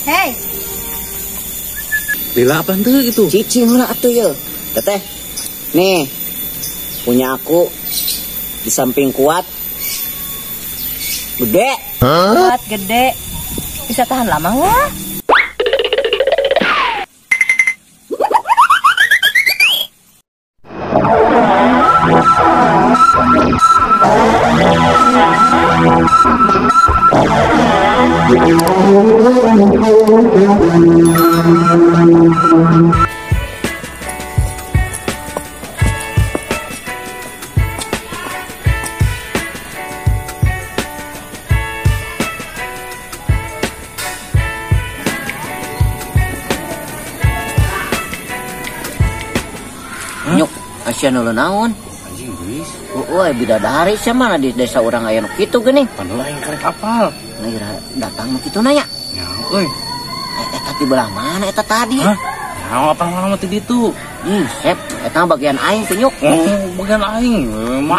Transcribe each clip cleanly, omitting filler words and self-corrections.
Hei. Lila apaan tuh itu? Cicing lah atuh ya. Teteh. Nih. Punya aku di samping kuat. Gede. Kuat, gede. Bisa tahan lama nggak? Nyuk, asia nu naon? Anjing geus. Eueuh bidadari sia mana di desa urang aya nu kitu geuning. Padahal aing karek apal. Nah, ira datang nu kitu nanya. Nya euy. Eta di belah mana eta tadi? Hah? Nya apa lama ti ditu? Ih, sep, eta bagian aing tuh nyuk. Oh, bagian aing.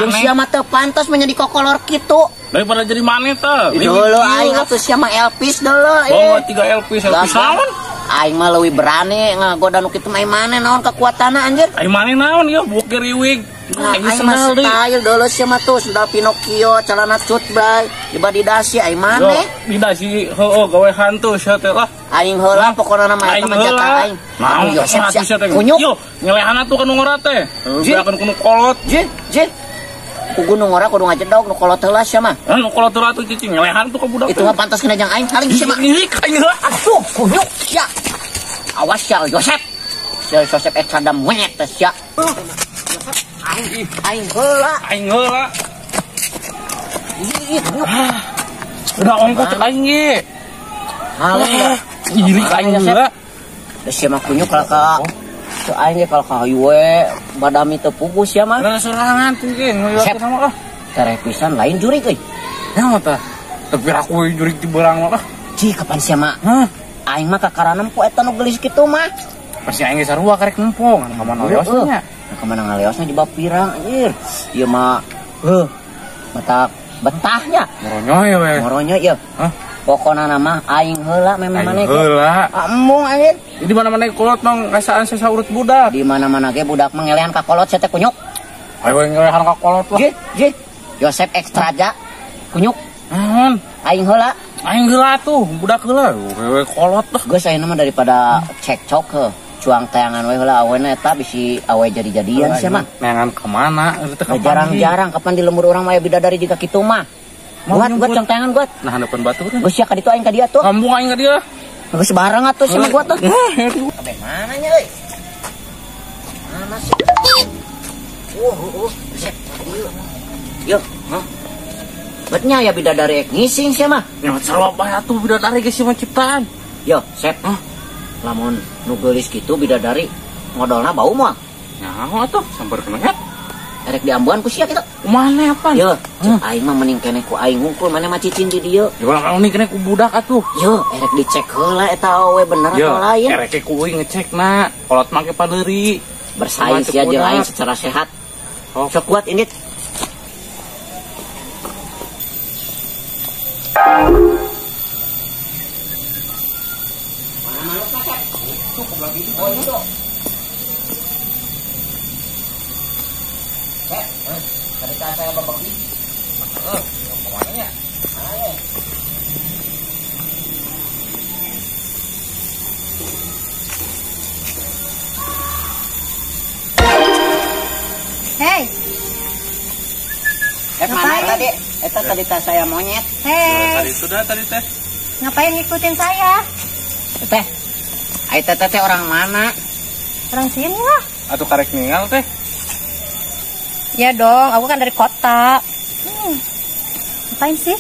Jeung sia mah teu pantas menjadi kokolor kitu. Daripada jadi maneh teh. Dulu aing atuh sia mah Elvis dulu. Oh, 3 Elvis, Elvis naon? Aing mah leuwih berani ngagoda nu kitu mah maneh naon kekuatanna anjir. Aing maneh naon ieu bukir riwig. Nah, aing mah style dulu sia mah tuh sendal Pinocchio, celana cut bray, di dasi aing maneh. Di dasi heueuh gawe hantu sia teh lah. Aing heula pokona mah eta mah jatah aing. Naon Yosep sia kunyuk. Yo, ngelehan atuh ka nu ngora teh. Beakeun ku nu kolot. Jih, jih. Ku gunung ngora kudu ngajedog nu kolot heula sia mah. Hah, nu kolot heula atuh cicing ngelehan tuh ka budak. Itu mah pantas kena jang aing paling sia mah. Ngirik aing heula. Atuh kunyuk sia. Awas sia Yosep. Sia Yosep eta sadam monyet teh sia. Aing aing heula. Aing heula. Ih, kunyuk. Udah ongkos cek aing ge. Halah. Ngirik aing heula. Sia mah kunyuk kalau ka cek aing ge kalau ka hayu we badami teu pugus sia mah. Lah sorangan tuh ge ngeuyeun mah lah. Tereh pisan lain jurig euy. Nya mah tah. Tapi aku jurig di beurang mah lah. Cih kapan sia mah? Hah? Aing mah kakara nempo eta nu geulis kitu mah. Pasti aing ge sarua karek nempo ngan ka mana leosna nya. Ka mana ngaleosna jebak pirang anjir. Ieu mah heuh mata betahnya. Moronyo ye we. Moronyo ieu. Hah? Pokona nama aing heula memang maneh. Aing heula. Embung anjir. Di mana-mana kolot mah ngasaan saurut budak. Di mana-mana ge budak mah ngelehan ka kolot sia teh kunyuk. Ayo ngelehan ka kolot lah. Jih, jih. Yosep Ekstraja kunyuk. Naon? Aing heula. Aing heula tuh, budak heula. Wewe kolot lah. Geus ayeuna mah daripada cekcok heuh. Cuang tayangan we heula awena eta bisi awe jadi-jadian sia mah. Neangan ka mana? Jarang-jarang kapan di lembur urang mah aya bidadari jiga kitu mah. Buat buat cang tayangan buat. Nah handapan batu kan. Geus sia ka ditu aing ka dia tuh. Kampung aing ka dia. Geus bareng atuh sama gua tuh. Kabeh mana nya euy? Mana sih? Sep. Yo, hah? Betnya ya bidadari ek ngising sia mah. Nya sarua bae atuh bidadari geus mah ciptaan. Yo, sep. Hah? Lamun nu geulis kitu bidadari ngodolna bau moal. Nyaho atuh samper kena. Erek diambuan ku sia kitu. Kumaha apaan? Yo, cek aing mah mending keneh ku aing hungkul maneh mah cicing di dieu. Ya kalau mending keneh ku budak atuh. Yo, erek dicek heula eta awewe bener atau lain. Erek ku euy ngecekna, kolot make padeuri. Bersaing sia jeung aing secara sehat. Oh. Sok kuat indit. Mana manuk Sep? Oh, itu. Sep, tadi saya babagi. Heeh, kemana nya? Ayo. Hei. Mana tadi? Eta tadi tas saya monyet. Hei. Tadi sudah tadi teh. Ngapain ngikutin saya? Teh. Ai teh teh orang mana? Orang sini lah. Atuh karek ninggal teh. Ya dong, aku kan dari kota. Ngapain sih?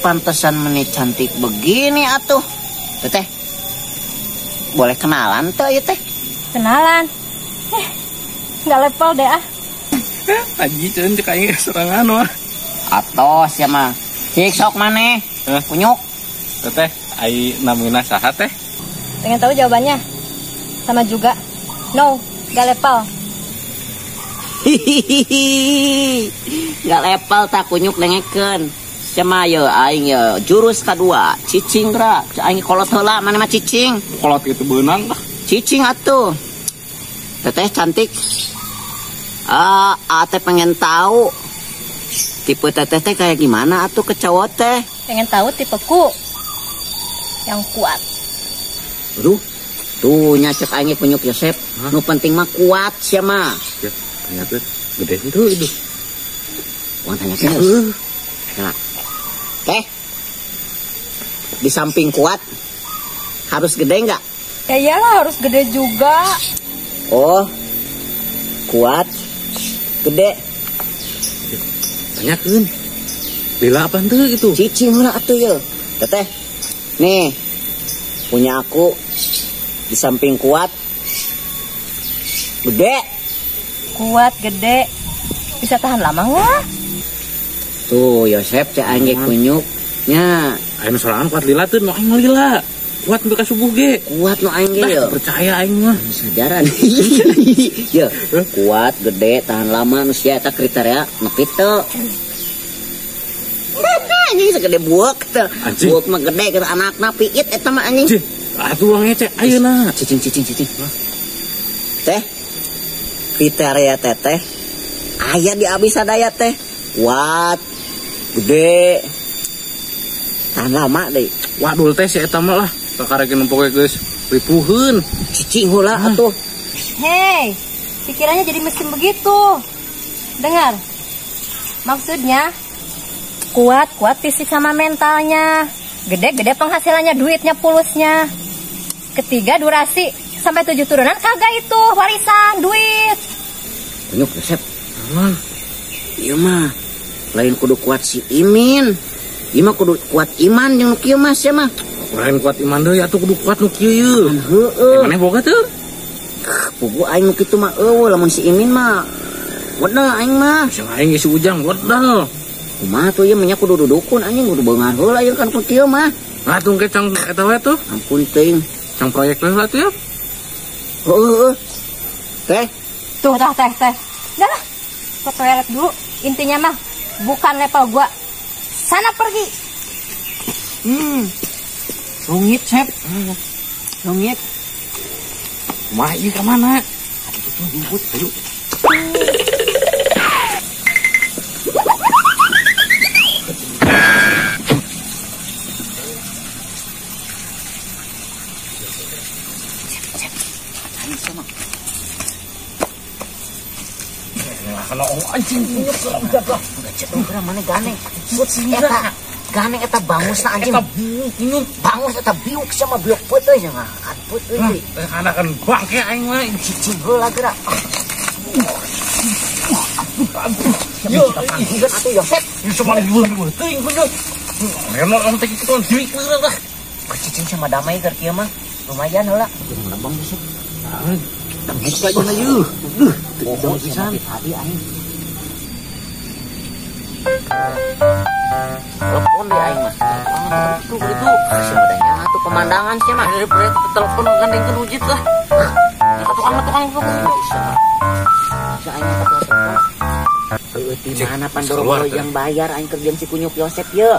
Pantesan meni cantik begini atuh. Teteh, boleh kenalan tuh ya teh? Kenalan? Nggak level deh ah. Aji ceun cek aing serangan wah. Atos ya mah. Cik sok maneh. Kunyuk. Teteh, ai namina saha teh? Pengen tahu jawabannya? Sama juga. No, nggak level. Hihihi. Nggak level tak kunyuk dengekeun. Cema ye aing ye jurus kadua cicing ra aing kolot heula mana mah cicing. Kolot gitu beunang lah. Cicing atuh. Teteh cantik. Ah, ate pengen tahu tipe teteh teh kayak gimana atuh ke cowok teh? Pengen tahu tipeku yang kuat. Aduh, tuh nyacek aing kunyuk Yosep. Nu penting mah kuat sia mah. Ya, ternyata gede itu itu. Uang tanya ke. Nah. Teh, di samping kuat harus gede nggak? Ya iyalah harus gede juga. Oh, kuat, gede. Tanyakeun. Lila apa tuh gitu? Cicing lah atuh ye. Teteh, nih punya aku di samping kuat, gede. Kuat, gede, bisa tahan lama nggak? Tuh Yosep cek aing ge kunyuk nya. Aing sorangan kuat lila tuh, nu aing lila. Kuat sampai ka subuh ge. Kuat nu aing ge ye. Percaya aing mah. Sajaran. Ye, kuat, gede, tahan lama nu sia eta kriteria nepi teu. Anjing segede buek teu. Buek mah gede keur anakna piit eta mah anjing. Atuh urang ngece ayeuna. Cicing cicing cicing. Teh. Kriteria teteh aya di abis sadaya teh. Kuat, gede, tahan lama deh. Waduh teh si eta mah lah kakarek nempo ge geus ripuheun. Cicing heula atuh. Hei, pikirannya jadi mesin begitu. Dengar. Maksudnya kuat, kuat fisik sama mentalnya. Gede-gede penghasilannya, duitnya, pulusnya. Ketiga durasi sampai 7 turunan kagak itu warisan duit. Kunyuk Yosep. Iya mah lain kudu kuat si Imin. Ieu mah kudu kuat iman jeung nu kieu mah sia mah. Lain kuat iman deui atuh kudu kuat nu kieu yeuh. Heeh. Maneh boga teu? Pugu aing nu kitu mah eueuh lamun si Imin mah. Wedal aing mah. Sing aing ge si Ujang wedal. Kumaha tuh ieu mah kudu dudukun anjing kudu beungan heula ieu kan ku kieu mah. Ngatung ke cang eta we tuh. Ampun teuing. Cang proyek heula tuh ya. Heeh. Teh. Tuh tah teh teh. Udah lah. Ke toilet dulu. Intinya mah bukan level gua. Sana pergi. Rungit, Sep. Rungit. Mah ieu ka mana? Aduh, jemput, ayo. Sep, ayo sama. Anjing udah cek mana ganeng. Eta ganeng eta bangusna anjing. Eta biuk bangus eta biuk sama biuk peuteui nya ngakan peuteui. Anakan bangke aing mah cicing heula geura. Yo panggilan atuh Yosep. Cuma dibuang teuing kunyuk. Memang orang teh kitu duit heula lah. Cicing sama damai keur kieu mah lumayan heula. Jeung lebong Yosep. Buka jeung ieu. Duh, pisan tadi aing. Telepon deh aing mah. Itu itu. Sebenarnya tuh pemandangan sih mah. Dari proyek telepon gandeng wujud lah. Tukang tukang. Bisa aing mah telepon. Heueuh di mana pandoro yang bayar aing kerjaan si kunyuk Yosep ye.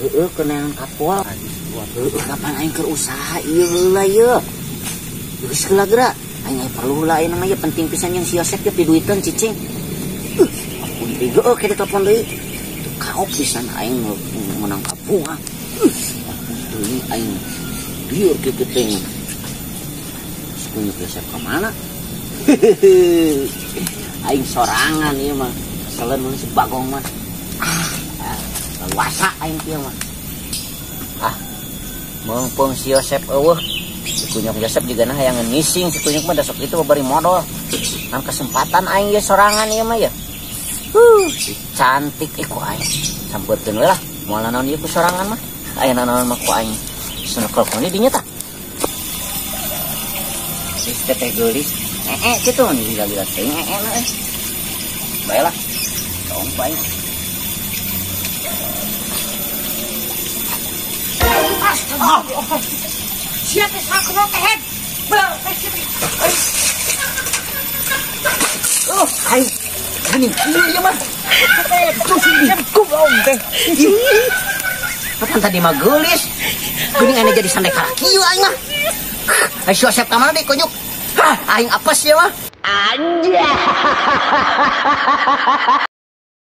Heueuh keunang kapol. Heueuh kapan aing keur usaha ieu heula ye. Geus heula geura. Aing perlu lah aing mah ye penting pisan jeung si Yosep ye piduiteun cicing. Ampun deui heueuh ke telepon deui. Kaok pisan aing menang kabunga. Ampun deui aing lieur kieu teh. Si kunyuk Yosep ka mana? Aing sorangan ieu mah. Keselen mun si Bagong mah. Ah, luasa aing kieu mah. Ah. Meungpeung si Yosep eueuh. Si kunyuk Yosep juga nah hayang ngising si kunyuk mah da sok kitu bari modal. Ngan kesempatan aing ye sorangan ieu mah ya. Si cantik ku aing. Sampeurkeun we lah. Moal naon ieu ku sorangan mah. Aya naon mah ku aing. Senekel ku dinya tah. Si teteh geulis. Kitu nih gila-gila teuing mah. Bae lah. Tong ku aing. Siapa sakno kehed? Belar. Oh, aing. Gini, ieu mah. Goblok. teh. Kapan tadi mah geulis. Geuning ane jadi sandai kieu aing mah. Ai si Yosep ka mana deui kunyuk? Hah, aing apes ieu mah. Anjay.